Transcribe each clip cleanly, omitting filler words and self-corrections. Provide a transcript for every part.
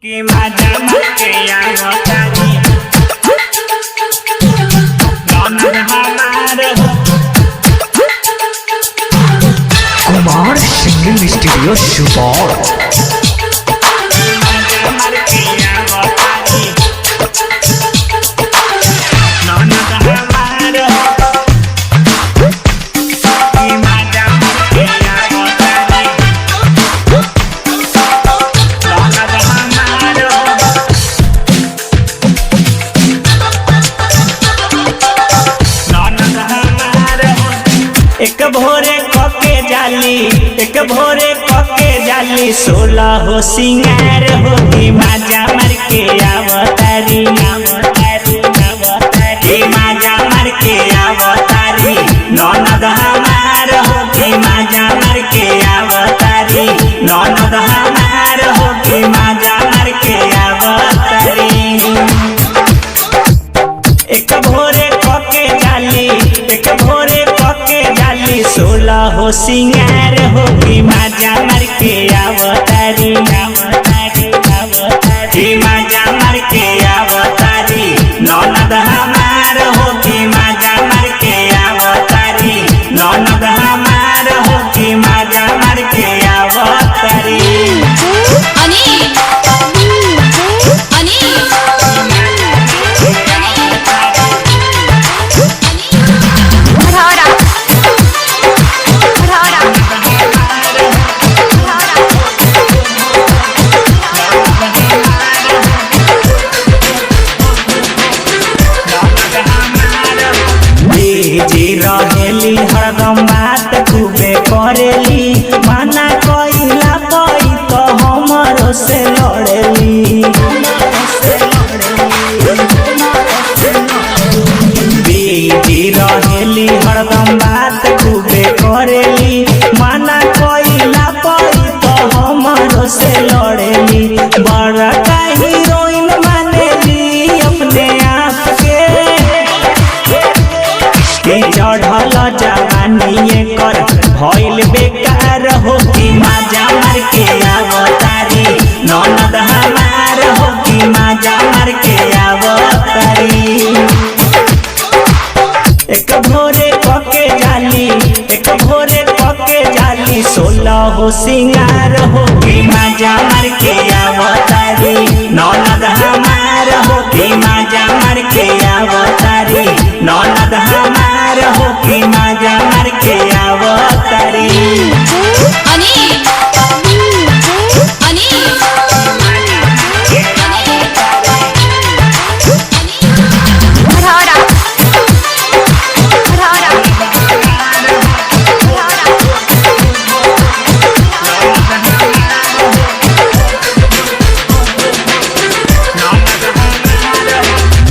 कि मजा मर के आवतारी ननद हमार हो। Kumar singing studio Supaul. मजा मर के आवतारी ननद हमार हो। कि मजा मर के आवतारी ननद हमार हो। ननद हमार हो। एक भोरे कके जाली, एक भोरे कके जाली, 16 हो सिंगार हो कि माजा मार के आवतारी, आवतारी, आवतारी, माजा मार के आवतारी ननद हमार हो कि माजा मार के आवतारी ननद हमार हो कि माजा मार के आवतारी। एक भोरे कके जाली, एक भोरे कके जाली, 16 हो सिंगार हो कि माजा मार के आवतारी, आवतारी, आवतारी, माजा मार के आवतारी ननद हमार हो कि माजा मार के आवतारी ननद हमार हो कि माजा मार के आवतारी। अनिल, अनिल, मढ़ौरा, मढ़ौरा, मढ़ौरा। जी रहेली हरदम बात खूबे करेली, माना कइला पई तो हमरो से लड़ेली। जी रहेली हरदम बात खूबे करेली, माना कइला पई तो हमरो से लड़ेली। बड़का हीरोइन मानेली अपने आप के, के चढ़ल जवानी कर भइल बेकार हो कि माजा मार के आवतारी ननद हमार हो कि माजा मार के आवतारी। एक भोरे कके जाली, एक भोरे कके जाली, 16 हो सिंगार हो कि माजा मार के आवतारी ननद हमार हो कि माजा मार के आवतारी ननद हमार हो कि माजा मार के आवतारी। अनिल, अनिल, मढ़ौरा, मढ़ौरा, मढ़ौरा।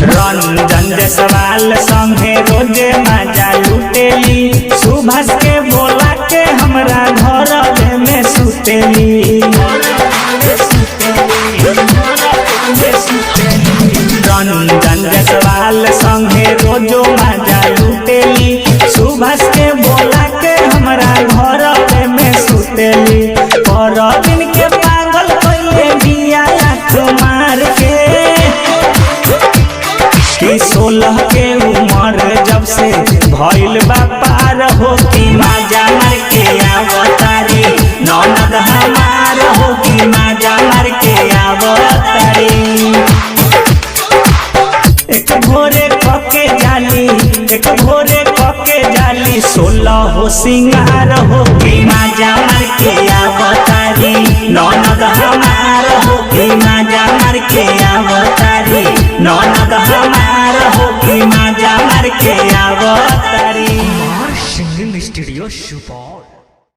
रंजन जसवाल संगे रोजे मजा लुटेली, सुभाष के बोला के हमरा घर में सुतेली। रंजन जसवाल संगे रोजो मजा लुटेली, सुभाष के बोला के हमरा घर में सुतेली। पर दिन के पागल कइले बिया आँख मार के, कि 16 के उम्र जब से भइल बा पार हो कि माजा मार के आवतारी ननद हमार हो कि माजा मार के आवतारी। एक भोरे कके जाली, एक भोरे कके जाली, 16 हो सिंगार हो कि माजा मार के आवतारी ननद हमार हो कि माजा मार के आवतारी ननद हमार हो कि माजा मार के आवतारी। Kumar singing studio Supaul.